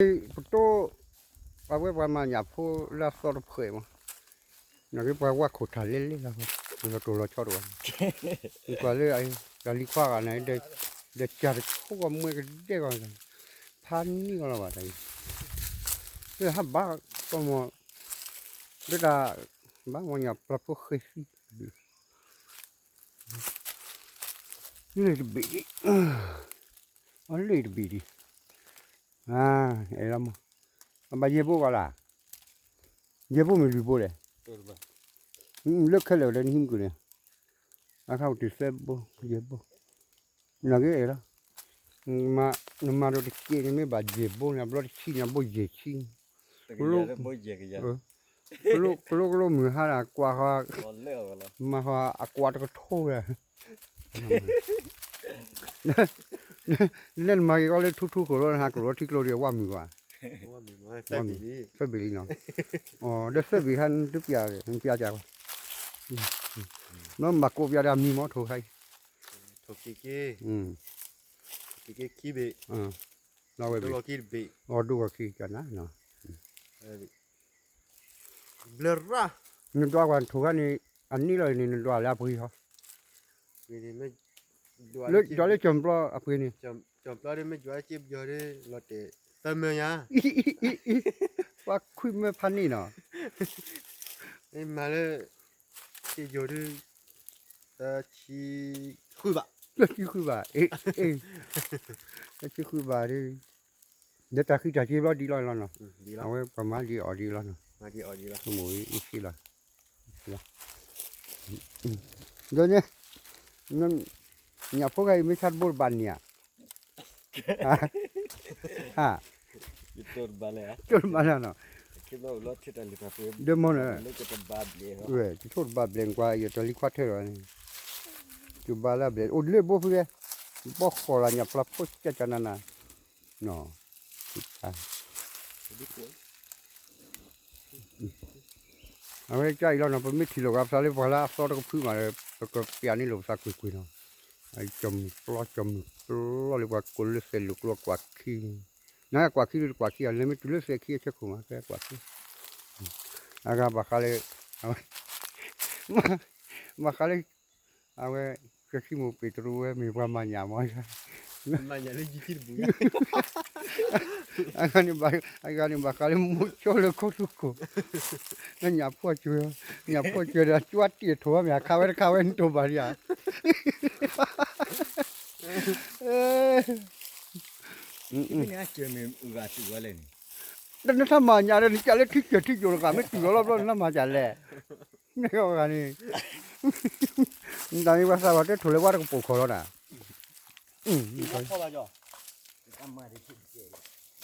ပတိၢ် အဝဲပှၤမၤညၣ်ဖိလၢအသီတဖှဲးမး, နာ်က့ပှၤဝၣ်ခိၣ်ထၣ်လဲလဲလီၤ, လီၤတိၢ်လီၤဆီတအိၣ်, ပှၤလၢ တၢ်လံၤခွါဂၤန့ၣ် ဒီးကၢ်တဆိကီၢ်မွဲကဒဲကီၢ်, ဖးန့ၢ်ကီၢ်လီၤဘၣ်တၢ်အံၤ, လၢဟးဘၣ်ကီၢ်မီၢ်, လၢတၢ် ဘၣ်မီၢ်ညၣ်ပျၢ်ဖိဃဲၤသံ လ့ၣ်တဘ့ၣ်, အလ့ၣ်တဘ့ၣ်ဒံး, အဲၣ်လီၤမး, အဘၣ်ယဲၢ်ဘိကီးလၢ်, ယဲၢ်ဘိမ့ၢ်လွံၢ်ဘိလဲၣ်, လၢခဲလၢာ်ဒီးနဟံးမုၢ်ကွံာ်န့ၣ်, အခါအိၣ်တုၤသၢဘိ, ယဲၢ်ဘိ, နကအဲၣ်လီၤ, နမၤဒီးတကဲးန့ၣ်မ့ၢ်ဘၣ်ယဲၢ်ဘိန့ၣ် အဘျီတဆံန့ၣ် အဘိယဲၢ်ဆံ, ကလိကလိကလိမုၢ်ဟါဒၣ်ကွၢ်ဃီ, မၤဃီအကွၢ်တကထိဝဲ လၢနမၤက့ၤကီလၢထူထူဃိၣ်လီၤ နဟးကလိထံကျိဒံးဝၣ်မုာ်ကွၢ်, သၢဘ့ၣ်လံနီၤ, ဒီးသၢဘ့ၣ်ဟါနတပျၢ်, နပျၢ်ကၢ်ကွၢ်, မ့ၢ်ဘၣ်ကိးပျၢ်ဒီးအမံၤမ့ၢ်ထိၣ်ခါအံၤ, ထိၣ်က့ၤက့ၤ, ထိၣ်က့ၤက့ၤခံဘ့ၣ်, လီၤဝဲဘ့ၣ်, ဒိဂီၤခံတဘ့ၣ်, အီၤဒိဂီၤခံကနၤ, ဘျၢရၣ်, နဒွးကွၢ်ထိၣ်ခါန့ၣ်, အနံၣ်လီၤန့ၣ် နဒွးလၢအပှ့ၤဟီ, လၢဒွးလၢကၠီၣ်ပျီအပှ့ၤန့ၣ်, ကၠီၣ်ပျီဒ်မ့ၢ်ယွၤလၢက့ပယီၤဒ် လီၤတဲာ်သၢမၢယါ, ပှၤခွံမၢဖးန့ၣ်နီၤ, မ့ၢ်မၤလၢ က့ယိၤဒ် သၢဆံဃုဘး, သၢဆံဃုဘး, သၢဆံဃုဘးဒ်, ဒီးတၢ်ဃံတၢ်စ့ဘျီဒ်လီၤလီၤနီၤ, အဝဲပှၤမၤဒ်အီၤဒ်လီၤနီၤ, မိၢ်အံၤအ့ၣ်ဆံလီၤ, ဒီးန့ၣ်, ညၣ်ဖိဂၤအံၤမ့ၢ်ဆါတဘိတဘၣ်န့ၣ်ဧါ, ဟါ, တိၢ်တဘၣ်လၢနီၤ, ဒီးမ့ၢ်န့ၣ်, ယထိၣ်တဘၣ်ဘျဲၣ်ကွၢ် ယတၢ်လံၤခွါထၢၣ်ဒီး, ယဘၣ်လၢအဘျဲၣ် အိၣ်လၢဘိဖုဝဲ, ဘီဃီၤလၢညၣ်ပျၢ်ဖိကၠၢ်ကၠၢ်နးနး, အဝဲကၢ်အံၤလီၤနီၤ ပမ့ၢ်ထံၣ်လိာ်က့ၤပသးလၢပှၤလၢအသီတကဖုမးဒီး ပကပျၢ်န့ၢ်လိာ်ပသးကွ့ၢ်ကွ့ၢ်နီၤ, ကၠီၣ်မုၢ်ပျီ ကၠီၣ်မုၢ်ပျီလၢပှၤကိးလၢသဲးလိာ်ကျိကွၢ်ခံ, နကွၢ်ခံဒီးကွၢ်ခံအလဲၤမ့ၢ်တုၤလၢသဲးခံအဆၢခိၣ်မး ကဲကွၢ်ခံ, အဂၤဘၣ်ဃးလၢ, အဝဲ, ဘၣ်ဃးလၢ, အဝဲ, ကၠီဆံမိၢ်ပ့းတရူးဝဲမ့ၢ်ပှၤမၤညၣ်မး အဂၤန့ၣ်ဘၣ်ဃးလၢမိၢ်ကၠီလၢခိၣ်သူခိၣ်, နညၣ်ဖှီၣ်ကွံာ်, ညၣ်ဖှီၣ်ကွံာ်ဒီး ကၠွတံၢ်အထိၣ်ဝဲမ့ၢ်အခါဝဲတခါဝဲနတိၢ်ဘၣ်ဒံးဧါ, နတၢ်မၤညၣ်ဒီး နကၢ်လၢထံကၢၢ်ထံကၠိၤတဂၤ မ့ၢ်တုၤလီၤလီၤဘျီ နတၢ်မၤညၣ်လဲၣ်, မ့ၢ်ဂၤန့ၣ်, နတၢ်မ့ၢ်ပှၤသးပှၢ်တၢ်ထိၣ်လၢဝါတကပိာ်ခီၣ်လီၤနၤ,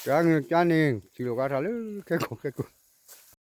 ကန့ၣ် ကန့ၣ် ထံၣ်လိာ်ကါထီၣ်လၢ ခဲကိာ်ခဲကိာ်